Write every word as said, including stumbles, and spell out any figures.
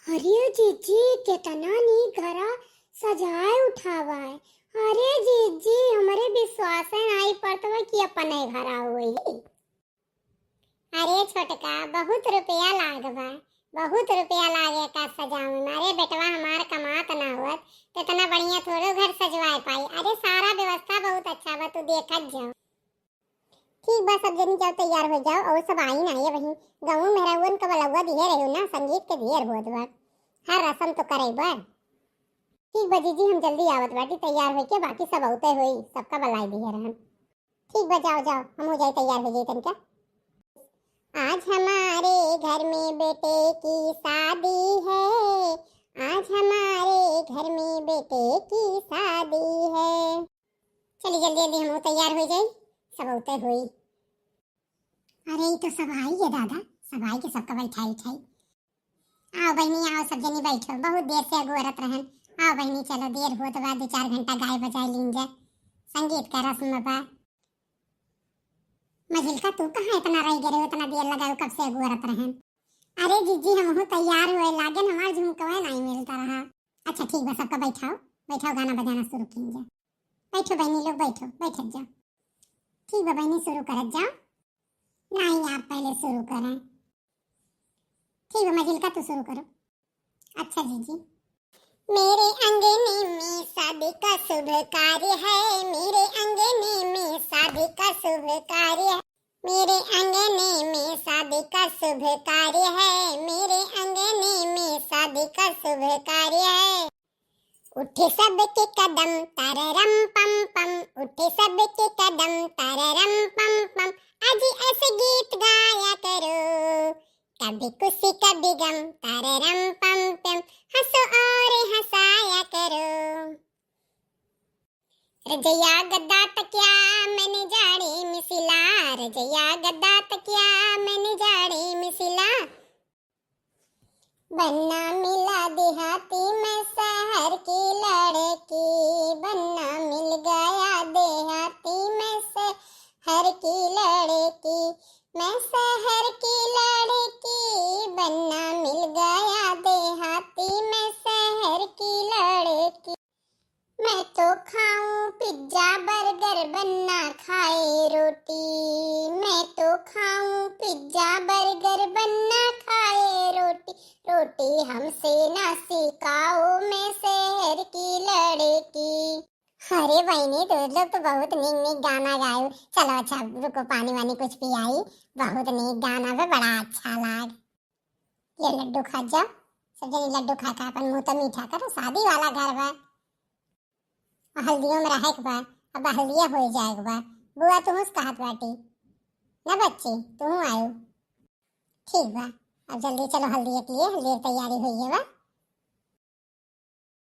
अरे जीजी, केतना नीक घरा सजाए उठावा है। अरे जीजी, हमरे विश्वास नाई पड़त बा कि अपने घरा होई। अरे छोटका, बहुत रुपया लाग बा, बहुत रुपया लागे का सजावे में। अरे बेटवा हमार कमात ना होत, तो इतना बढ़िया थोड़ो घर सजवाए पाई। अरे सारा व्यवस्था बहुत अच्छा बा, तू देखत जाओ। ठीक बा, सब जनी जाओ, तैयार हो जाओ और सब आई ना ये वहीं। गाँव में रहवन का बलौआ दिए रहे ना, संगीत के ढेर होत बा, हर रसम तो करे बा। ठीक बा जीजी, हम जल्दी आवत बाटी, तैयार होके बाकी सब औते होई, सबका बलाई दिए रहन। ठीक बा, जाओ जाओ, हम हो जाए, तैयार हो जाए तनिका। आज हमारे घर में बेटे की शादी है, आज हमारे घर में बेटे की शादी है। चली जल्दी जल्दी हम तैयार हो जाई, सब औते होई। अरे ई तो सब आई है दादा, सब आई के सबका बैठाई उठाई। आओ बहनी आओ, सब जनी बैठो, बहुत देर से अगोरत रहन। आओ बहनी चलो, देर होत बा, दो चार घंटा गाय बजाए लीन जा, संगीत का रस्म बा। मझिलका तू कहाँ इतना रह गए, इतना देर लगाओ, कब से अगोरत रहन। अरे जीजी हमहू तैयार हुए लागेन, हमार झुमकवे नाई मिलता रहा। अच्छा ठीक बा, सबका बैठाओ, बैठाओ, गाना बजाना शुरू कीन जा। बैठो बहनी लोग, बैठो, बैठत जाओ। ठीक बा बहनी, शुरू करत जाओ। नहीं, आप पहले शुरू करें। ठीक बा मझिलका, तू शुरू करो। अच्छा जीजी। मेरे अंगने में शादी का शुभ कार्य है, मेरे अंगने में शादी का शुभ कार्य है, मेरे अंगने में शादी का शुभ कार्य है, मेरे अंगने में शादी का शुभ कार्य है। उठे सबके कदम तररम पम पम, उठे सबके कदम तररम पम पम। आज ऐसे गीत गाया करो, कभी खुशी कभी गम तररम पम पम। हंसो और हंसाया करो। रजया गद्दा तकिया मैंने जाड़े में सिला, रजया गद्दा तकिया मैंने जाड़े में सिला। बन्ना मिला देहाती मैं शहर की लड़की, बन्ना मिल गया देहाती मैं शहर की लड़की, मैं शहर की लड़की, बन्ना मिल गया देहाती मैं शहर की लड़की। मैं तो खाऊं पिज्जा बर्गर, बन्ना खाए रोटी। मैं तो खाऊं पिज्जा बर्गर, बन्ना खाए रोटी। रोटी हमसे ना सिखाओ, मैं शहर की लड़की। अरे बहनी, तू लोग तो बहुत नीक नीक गाना गायो। चलो अच्छा, रुको, पानी वानी कुछ पियाई। बहुत नीक गाना बा, बड़ा अच्छा लाग। ये लड्डू खा जाओ, सब जनी लड्डू खा खा अपन मुंह तो मीठा करो, शादी वाला घर बा। और हल्दियों में रहे के बा, अब हल्दिया हो जाए के बा। बुआ तुहूँ से कहत बाटी ना बच्ची, तुहूँ आयो। ठीक बा, अब जल्दी चलो हल्दिया के लिए, हल्दिया की तैयारी हुई है बा।